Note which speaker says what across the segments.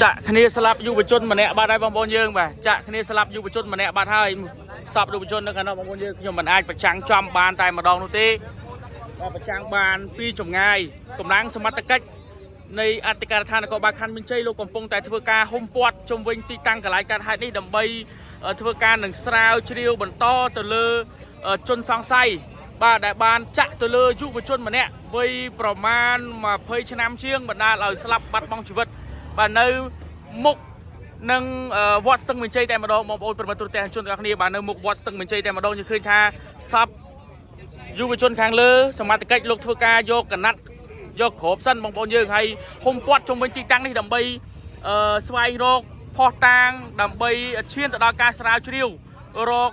Speaker 1: ចាក់គ្នាស្លាប់យុវជនម្នាក់បាត់ហើយបងប្អូនយើងបាទចាក់គ្នាស្លាប់យុវជនម្នាក់បាត់ហើយសពយុវជននៅខាងនោះបងប្អូនយើងខ្ញុំមិនអាចប្រចាំងចំបានតែម្ដងនោះទេបាទប្រចាំងបានពីចម្ងាយកម្លាំងសមត្ថកិច្ចនៃអធិការដ្ឋាននគរបាលខណ្ឌមានជ័យលោកកំពុងតែធ្វើការហុំព័ទ្ធជុំវិញទីតាំងកន្លែងកើតហេតុនេះដើម្បីធ្វើការនឹងស្រាវជ្រាវបន្តទៅលើជនសង្ស័យបាទដែលបានចាក់ទៅលើយុវជនម្នាក់វ័យប្រមាណ20ឆ្នាំជាងបណ្ដាលឲ្យស្លាប់បាត់បង់ជីវិត បាទនៅមុខនឹងវត្តស្ទឹងមានជ័យតែម្ដងបងប្អូនប្រិមត្តទូទាំងជនទាំងអស់គ្នាបាទនៅមុខវត្តស្ទឹងមានជ័យតែម្ដងយើងឃើញថាសពយុវជនខាងលើសមត្ថកិច្ចលោកធ្វើការយកកណាត់យកក្របសិនបងប្អូនយើងហើយហុំព័ទ្ធជុំវិញទីតាំងនេះដើម្បីស្វែងរកភស្តុតាងដើម្បីឈានទៅដល់ការស្រាវជ្រាវរក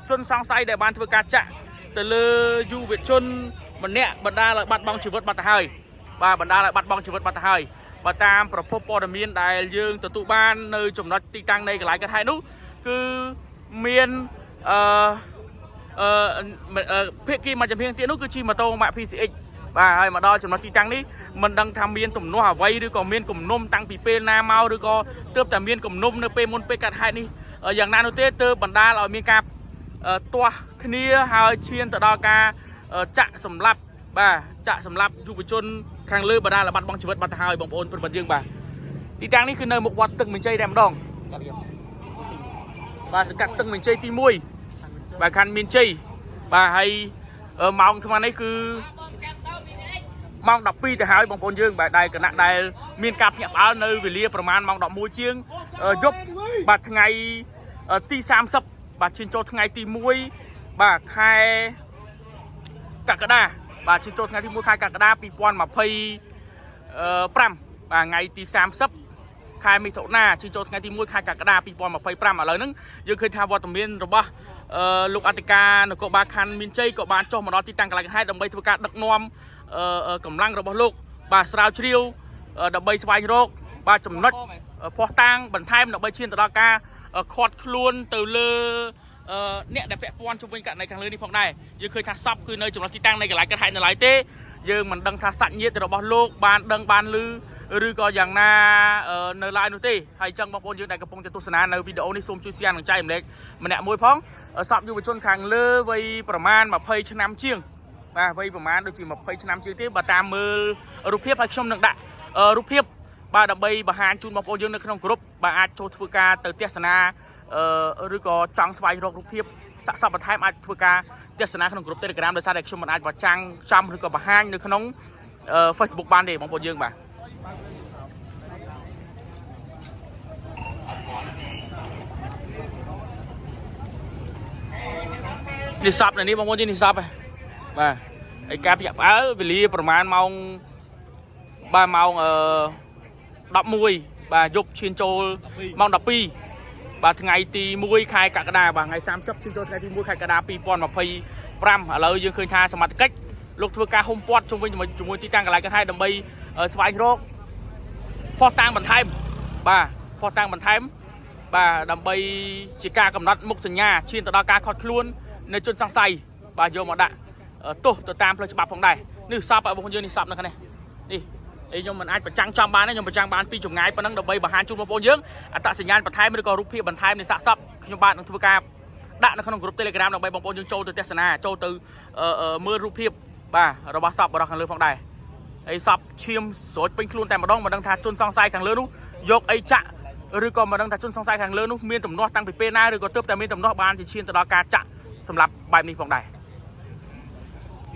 Speaker 1: ជនសង្ស័យដែលបានធ្វើការចាក់ទៅលើយុវជនម្នាក់បណ្ដាលឲ្យបាត់បង់ជីវិតបាត់ទៅហើយបាទបណ្ដាលឲ្យបាត់បង់ជីវិតបាត់ទៅហើយ បើតាមប្រភពព័ត៌មានដែលយើងទទួលបាននៅចំណុចទីតាំងនៃកន្លែងកើតហេតុនោះគឺមានអឺអឺភាគីមួយចំហៀងទៀតនោះគឺជិះម៉ូតូម៉ាក PCX បាទហើយមកដល់ចំណុចទីតាំងនេះមិនដឹងថាមានទំនាស់អ្វីឬក៏មានគំនុំតាំងពីពេលណាមកឬក៏ទើបតែមានគំនុំនៅពេលមុនពេលកាត់ហេតុនេះយ៉ាងណានោះទេទើបបណ្ដាលឲ្យមានការទាស់គ្នាហើយឈានទៅដល់ការចាក់សម្លាប់បាទចាក់សម្លាប់យុវជនខាងលើបណ្ដាលឲ្យបាត់បង់ជីវិតបាត់ទៅហើយបងប្អូនប្រិយមិត្តយើងបាទទីតាំងនេះគឺនៅមុខវត្តស្ទឹងមានជ័យតែម្ដងបាទសង្កាត់ស្ទឹងមានជ័យទី1បាទខណ្ឌមានជ័យបាទហើយម៉ោងថ្មនេះគឺម៉ោង12ទៅហើយបងប្អូនយើងបាទដែលគណៈដែលមានការភ្ញាក់ផ្អើលនៅវេលាប្រមាណម៉ោង11ជាងយប់បាទថ្ងៃទី30បាទឈានចូលថ្ងៃទី1បាទខែកក្កដាបាទឈានចូលថ្ងៃទី1ខែកក្កដា2025បាទថ្ងៃទី30ខែមិថុនាឈានចូលថ្ងៃទី1ខែកក្កដា2025ឥឡូវហ្នឹងយើងឃើញថាវត្តមានរបស់លោកអធិការនគរបាលខណ្ឌមានជ័យក៏បានចុះមកដល់ទីតាំងកន្លែងហេតុដើម្បីធ្វើការដឹកនាំកម្លាំងរបស់លោកបាទស្រាវជ្រាវដើម្បីស្វែងរកបាទចំណុចភស្តុតាងបន្ថែមដើម្បីឈានទៅដល់ការឃាត់ខ្លួនទៅលើអ្នកដែលពាក់ព័ន្ធជុំវិញករណីខាងលើនេះផងដែរយើងឃើញថាសពគឺនៅចំណុចទីតាំងនៃកន្លែងកើតហេតុនៅឡើយទេយើងមិនដឹងថាសាច់ញាតិរបស់លោកបានដឹងបានឮឬក៏យ៉ាងណានៅឡើយនោះទេហើយចឹងបងប្អូនយើងដែលកំពុងតែទស្សនានៅវីដេអូនេះសូមជួយ share និងចែករំលែកម្នាក់មួយផងសពយុវជនខាងលើវ័យប្រមាណ20ឆ្នាំជាងបាទវ័យប្រមាណដូចជា20ឆ្នាំជាងទេបើតាមមើលរូបភាពហើយខ្ញុំនឹងដាក់រូបភាពបាទដើម្បីបង្ហាញជូនបងប្អូនយើងនៅក្នុងក្រុមបាទអាចចូលធ្វើការទៅទស្សនាឬក៏ចង់ស្វែងរករូបភាពសាកសពបន្ថែមអាចធ្វើការទស្សនាក្នុងក្រុម Telegram ដោយសារតែខ្ញុំមិនអាចបញ្ចាំងចំឬក៏បង្ហាញនៅក្នុង Facebook បានទេបងប្អូនយើងបាទនេះសពនៅនេះបងប្អូនយើងនេះសពហ៎បាទហើយការភ្ញាក់ផ្អើលវេលាប្រហែលម៉ោងបាទម៉ោងអឺ11បាទយប់ឈានចូលម៉ោង12បាទថ្ងៃទី1ខែកក្កដាបាទថ្ងៃ30ឈានចូលថ្ងៃទី1ខែកក្កដា2025ឥឡូវយើងឃើញថាសមត្ថកិច្ចលោកធ្វើការហុំព័ទ្ធជុំវិញជាមួយទីតាំងកន្លែងកើតហេតុដើម្បីស្វែងរកភស្តុតាងបន្ថែមបាទភស្តុតាងបន្ថែមបាទដើម្បីជាការកំណត់មុខសញ្ញាឈានទៅដល់ការឃាត់ខ្លួននៅជនសង្ស័យបាទយកមកដាក់ទោសទៅតាមផ្លូវច្បាប់ផងដែរនេះសពបងប្អូនយើងនេះសពនៅខាងនេះនេះអីខ្ញុំមិនអាចប្រចាំងចំបានទេខ្ញុំប្រចាំងបានពីចម្ងាយប៉ុណ្ណឹងដើម្បីបង្ហាញជូនបងប្អូនយើងអត្តសញ្ញាណបន្ថែមឬក៏រូបភាពបន្ថែមនៃសាកសពខ្ញុំបាទនឹងធ្វើការដាក់នៅក្នុងក្រុម Telegram ដើម្បីបងប្អូនយើងចូលទៅទស្សនាចូលទៅមើលរូបភាពបាទរបស់សពរបស់ខាងលើផងដែរហើយសពឈាមស្រួចពេញខ្លួនតែម្ដងមិនដឹងថាជនសង្ស័យខាងលើនោះយកអីចាក់ឬក៏មិនដឹងថាជនសង្ស័យខាងលើនោះមានទំនាស់តាំងពីពេលណាឬក៏ទើបតែមានទំនាស់បានជាឈានទៅដល់ការចាក់សម្រាប់បែបនេះផងដែរ។